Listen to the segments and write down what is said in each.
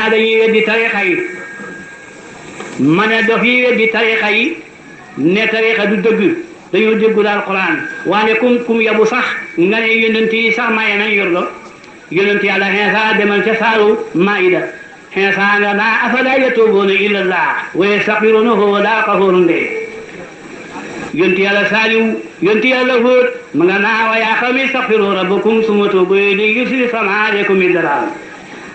naa dañuy weddi tarixa yi ma ne dof yi weddi tarixa yi ne tarixa du dëgg dañoo déggul alquran waane kum yabu sax nga ne yonent yi sax maye nañ yordo yonent yàlla Iisaa demal ca saaru Maïda Iisaa nga naa afalaa yatuubuuna ilallah wa yastaghfiruunahu wa laa ghafuurun de yonent yàlla Saaliw yonent yàlla Huud ma nga naa wa yaa qawmi istaghfiruu rabbakum summa tuubuu ilayhi yursilis samaa'a alaykum midraaran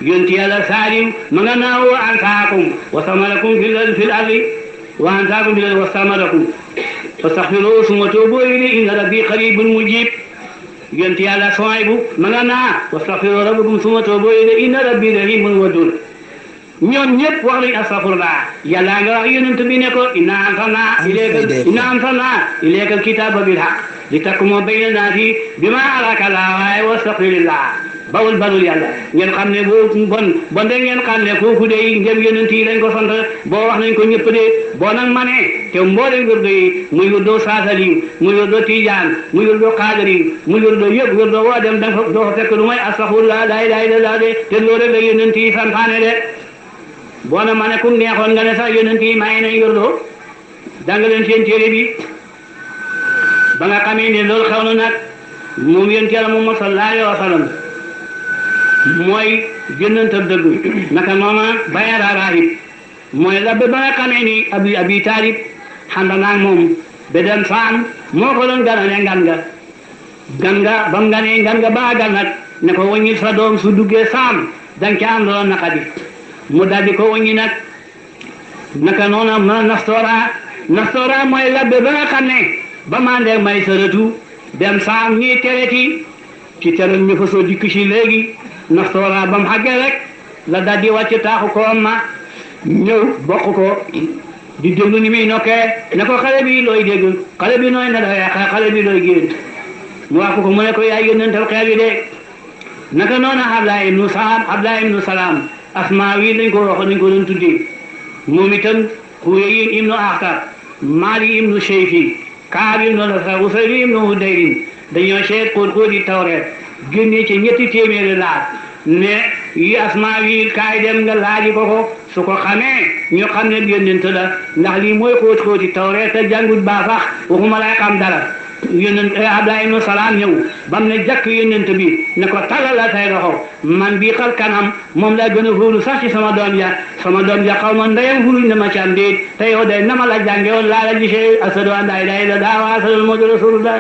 yonent yàlla Saaliw ma nga naa wa ansaakum wa samarakum fil ardi wa ansaakum fil ardi wa samarakum fastaghfiruuhu summa tuubuu ilayhi inna rabbii qariibun mujiib yonent yàlla Suwaybu ma nga naa wastaghfiru rabbakum summa tuubu ilayhi inna rabbii rahiimun waduud ñoom ñëpp wax nañ astaghfirullah yàlla nga wax yonent bi ne ko inna anzalnaa ilayka al-kitaaba bil haqq litahkuma bayna naasi bimaa araaka Allah wastaghfirillah bawul balul yàlla ngeen xam ne bon de ngeen xam ne kooku de ngeen yonent yi lañ ko sant boo wax nañ ko ñëpp de boo nag ma ne te mboolem wirdo yi muy wirdo saasali muy wirdo tijaan muy wirdo xaadiri muy wirdo yëpp wirdo woo dem da nga doo fa fekk lu may astaghfirullah laa ilaaha illallaah de te loolu rek la yonent yi santaane de boo na ma ne kum neexoon nga ne sax yonent yi maye nañ wirdo danga leen seen téere bi ba nga xamee ne loolu xew na nag moom yonent Yàlla Muhammad sallallaahu alayhi wa sallam mooy jëndantab dëgg naka noona bayara rahib mooy labbe ba nga xamee ni abi taalib xanda naag moom ba dem saam moo ko doon ganale ngan nga ba mu ganee ngan nga ba àggal nag ne ko wàññil sa doom su duggee saam danga ca am loo naqadi mu daldi ko wàññi nag naka noona ma nastoora mooy labbe ba nga xam ne ba mandee may sërëtu dem saam ñii tereti ci tere ñu fa soo dikk si léegi nastoora ba mu xàggee rek la daldi wàcc taaxu ko ma ñëw bokk ko di déglu ni muy nokkee ne ko xale bi looy dégg xale bi nooy na xale bi looy génn mu wax ko mu ne ko yaay yónnental xeet wi de naka noona Abdallah ibnu Salaam Asmaawi lañ ko wax nañ ko doon tuddee moom itam Huyayy ibnu Akhtab Maali ibnu Shayfi Kaab ibnu Lasar Usayr ibnu Hudayr dañoo seet ko di Tawreet génnee ci ñetti téeméeri laaj ne yi Asmaawi kaay dem nga laaji ko su ko xamee ñu xam ne yónnent la ndax lii mooy xóoti Tawreet te jàngut baa sax waxuma lay xam dara yónnent Abdallah ibnu Salaam ñëw bam ne jàkk yónnent bi ne ko talala say loxo man bii xal kanam moom laa gën a hóolu sax ci sama doom ja xaw ma ndeyam huluñ na ma ci am déet te yow day nama la jànge woon laa la gisee ashhadu an laa ilaaha illallaah wa ashhadu anna muhammadan rasuulullaah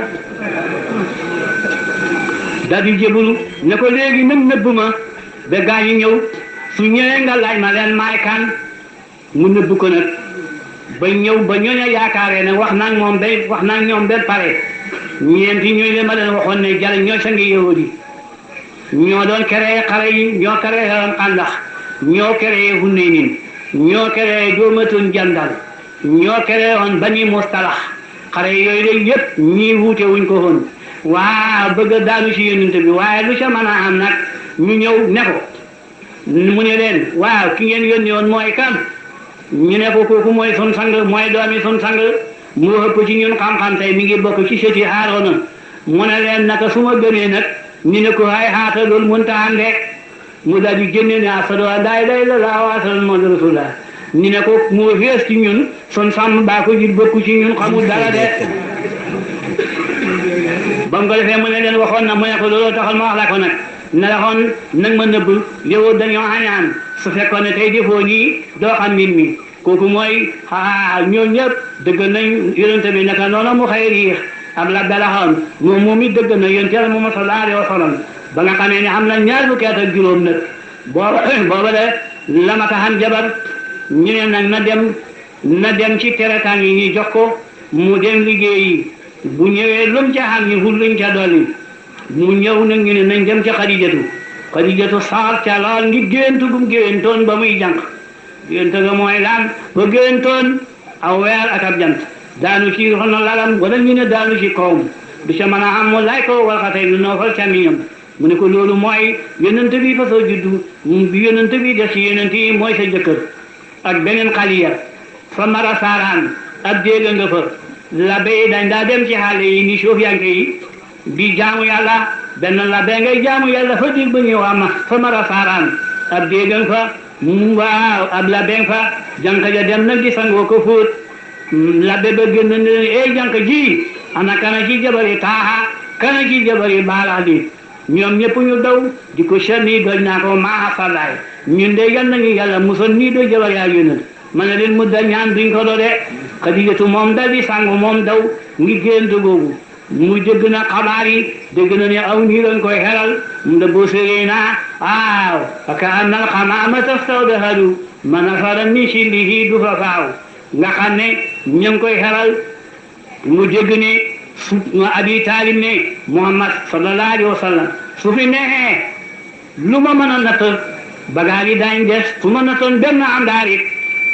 daal di jébbalu ne ko léegi nag nëbb ma ba gaa yi ñëw su ñëwee nga laaj ma leen maay kan mu nëbb ko nag ba ñëw ba ñooñu yaakaaree ne wax naa ñoom ba pare ñeenti ñooñu leen ma leen waxoon ne jàll ñoo sangi yahudi ñoo doon créé xare yi ñoo créé Xandax ñoo créé Hunaynin ñoo créé doomatun Jandal ñoo créé woon Bani Mustalax xare yooyu de yëpp ñii wuute wuñ ko woon waa bëgg a daanu ci yonent bi waaye lu ca mën a am nag ñu ñëw ne ko mu ne leen waaw ki ngeen yónni woon mooy kan ñu ne ko kooku mooy sun sang mooy doomi sun sang mu ëpp ci ñun xam-xam tey mi ngi bokk ci sëti Haaruna mu ne leen naka su ma gënee nag ñu ne ko ay xaata loolu mënta am de mu daal di génne ne ashhadu an laa ilaaha illallaah wa ashhadu anna muhammadan rasuulullaah ñu ne ko moo fees ci ñun sun sàmm baa ko ji bokk ci ñun xamul dara de ba mu ko defee mu ne leen waxoon na mu ne ko looloo taxal ma wax la ko nag ne la xoon nag ma nëbb yow dañoo añaan su fekkoon ne tey defoo nii doo xam mbir mi kooku mooy ñoom ñëpp dëgg nañ yonent bi naka noonu mu xëy riix ab la belaxoon moom it dëgg na yonent Yàlla Muhammad sallallaahu alayhi wa sallam ba nga xamee ne am na ñaar fukki at ak juróom nag booba de la ma ta xam jabar ñu ne nag na dem ci teretaan yi ñu jox ko mu dem liggéeyi bu ñëwee lum ca xam ñu ful luñ ca dolli mu ñëw nag ñu ne nañ dem ca Xadijatu saar ca lool ngi géntu gum géntoon ba muy jànq géntu ga mooy lan ba géntoon aw weer ak ab jant daanu ci xono lalam wala ñu ne daanu ci kawam du ca mën a am mu lay ko wal xatay lu noofal càmmiñam mu ne ko loolu mooy yonent bi fa soo juddu bi yonent bi def ci yonent yi mooy sa jëkkër ak beneen xaliya fa mara saaraan ab déega nga fa labe yi dañ daa dem ci xale yi ni suuf yanke yi di jaamu yàlla benn labe ngay jaamu yàlla fa dig ba ñëw am fa mara saaraan ab déega fa waaw ab labbe fa jànq ja dem nag di sangoo ko fóot labbe ba génn ne leen jànq ji ana kana ci jabari taaxa kana ci jabari baalaali ñoom ñëpp ñu daw di ko sànni doñ naa ko maa salaay ñun de yal nañu yàlla musal nii do jabar yaa yónnal ma ne leen mu da ñaan duñ ko do de Xadijatu moom dal di sangu moom daw ngi gént googu mu dégg na xabaar yi dégg na ne aw nii lañ koy xelal mu da boo séree naa waaw faka annal xamaamata stawdahadu man asara min shillihi du fa faaw nga xam ne ñu ngi koy xelal mu dégg ne Abi Taalib ne Muhammad sallallahu alayhi wa sallam su fi neexee lu ma mën a natt bagaan yi daañ des su ma nattoon benn àndaar it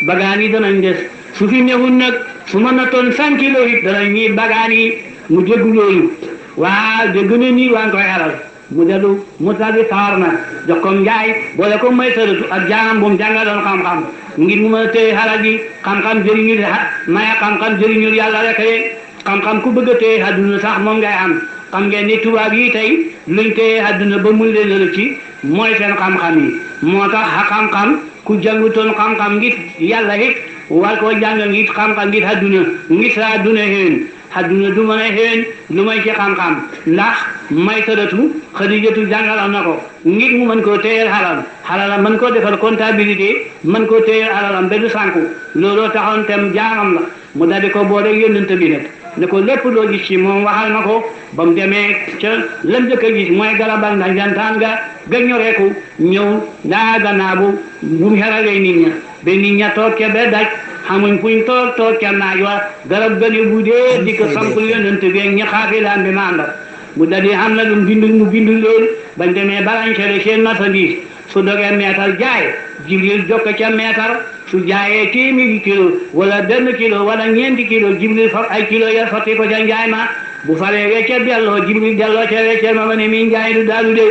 bagaan yi danañ des su fi newul nag su ma nattoon 100 kilos it danañ ñii bagaan yi mu dégg loolu waaw dégg na nii waa ngi koy xelal mu dellu mu tàggi sawar na jox ko njaay boole ko may saratu ak jaamam bu mu jàngaloon xam-xam ngir mu mën a téye xalal gi xam-xam jëriñul maya xam-xam jëriñul yàlla rek xam-xam ku bëgg a téye àdduna sax moom ngay am xam ngeen ni tubaab yi tey luñ téye àdduna ba mun leen la ci mooy seen xam-xam yi moo tax xam-xam ku jàngutoon xam-xam ngir yàlla it war koo jàng ngir xam-xam ngir àdduna ngir sa àdduna xéen àdduna du mën a xéen lu may ci xam-xam ndax may saratu Xadijatu jàngalal na ko ngir mu mën koo téyeel xalalam mën koo defal comptabilité mën koo téyeel xalalam ba du sànku looloo taxoon tem jaamam la mu daldi ko boole yónnent bi nag ne ko lépp loo gis ci moom waxal na ko ba mu demee ca lam jëkk a gis mooy garabal ndax jantaan ga ñoreeku ñëw daa gannaabu bu mu xeralee nit ña ba nit ña toog ca ba daj xamuñ fuñ toog ca naaj wa garab gani bu dee di ko sampul yonent bi ñi xaafilaan bi ma àndal mu daldi xam na lu mu bindu loolu bañ demee balancere seen marchandise su dogee meetar jaay Jibril jokk ca meetar su jaayee téeméeri kilo wala benn kilo wala ñeenti kilo Jibril fab ay kilo ya sotti ko ca njaay ma bu faree wecce delloo Jibril delloo ca wecce ma ne mi njaay du dalu de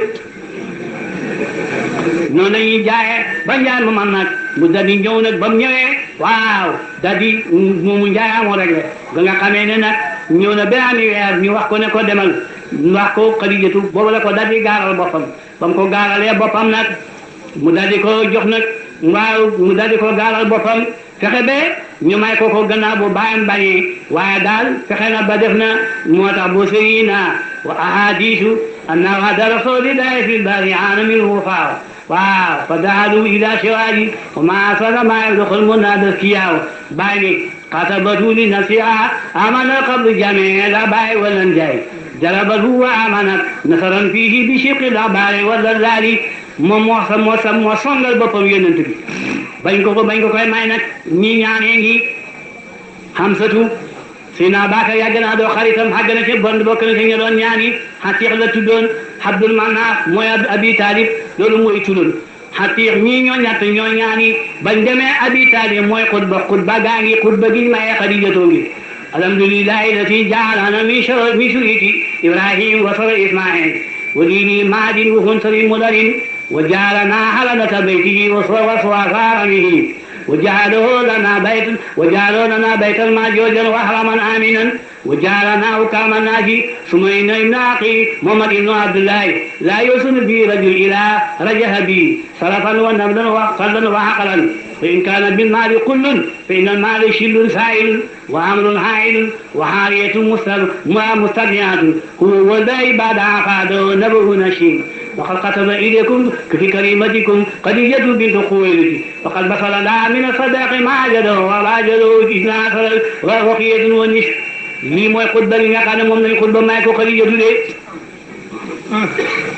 noonu lañuy jaayee ba njaay ma man nag mu daldi ñëw nag ba mu ñëwee waaw daldi moomu njaay amoo rek ga nga xamee ne nag ñëw na benn weer ñu wax ko ne ko demal wax ko Xadijatu boobu la ko daldi gaaral boppam ba mu ko gaaralee boppam nag mu daldi ko jox nag waaw mu daldi ko gaaral boppam fexe ba ñu may ko gannaaw bu bàyyam bañee waaye daal fexe na ba def na moo tax bu sëyi na wa ahadisu anna wa'da rasulillahi fil bari aana minhu faaw waaw fa dahalu ila siwaaji wa ma asara ma yadxul munada kiyaaw bàyyi xatabatu li nafsiha amana qablu jamii la bàyyi walan jaay jarabahu wa amanat nasaran fihi bi shiqi la bàyyi wala laali moom moo songal boppam yonent bi bañ ko koy may nag ñi ñaanee ngi Hamsatu Sina Bakar yàgg naa doo xaritam xàgg na ci bond bokk na ci ña doon ñaani Xatiix la tuddoon Abdul Manaaf mooy Abi Taalib loolu mooy tuddoon Xatiix ñii ñoo ñett ñoo ñaani bañ demee Abi Taalib mooy xutba gaa ngi xutba gi maye Xadijatoo ngi alhamdulillahi lati jaalana min shuriki Ibrahim wa sura Ismail wa diini maadin wa hunsari mudarin وجعلنا حلقة بيته وصوارمه وجعلوا لنا بيتا معجوجا وحرما آمنا وجعلناه كما ناجي ثم إن ابن أخي محمد بن عبد الله لا يوصل بي رجل إلى رجه بي صرفا ونبلا وقلا وعقلا فإن كان بالمال كل فإن المال شل سائل وأمر حائل وحارية مستغنيات هو والداء بعد عقاد نبه نشيد وقد كتب إليكم في كلمتكم خديجة بنت خويلد وقد بصر لها من الصداق ما عجله وراجله إثنا عشر وقية ونصف lii mooy xutba li nga xam ne moom lañ xutba may ko Xadijatu de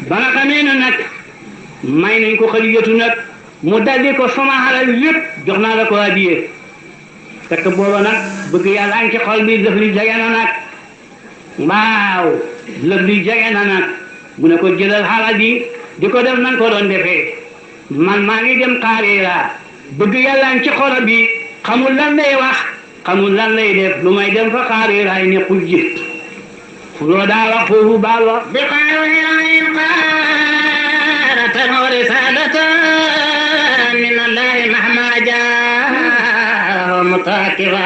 ba nga xamee ne nag may nañ ko Xadijatu nag mu daldi ko sama xalal yépp jox naa la ko adiye fekk booba nag bëgg yàlla ngi ci xol bi lëf li jege na nag waaw lëf li jege na nag mu ne ko jëlal xalal bi di ko def nan ko doon defee man maa ngi dem Xaarira bëgg yàlla ngi ci xol bi xamul lan lay wax xamul lan lay def lu may dem fa Xaarira ay ne xul ji loo daa wax foofu baal wax bi xayrin qaaratan wa risalatan min allahi mahma jaa mutakiba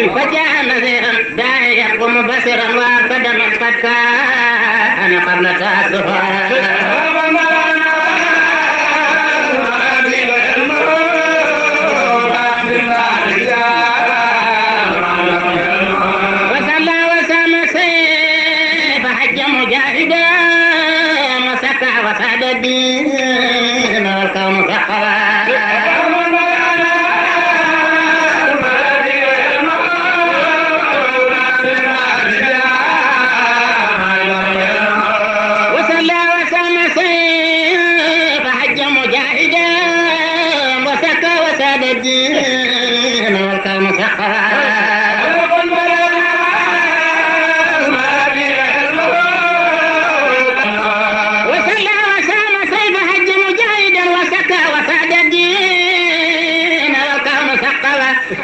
فجاء نذيرا داعيا ومبشرا وارتد من قد كان قبل تاسفا مجاهدا وسكع وساد الدين والكون سخرا وصلى وسام سيف حج مجاهدا وسكع وساد الدين والكون سخرا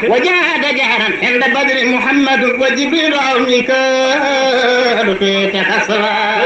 وجاهد جهرا عند بدر محمد وجبريل وميكال في تخصرا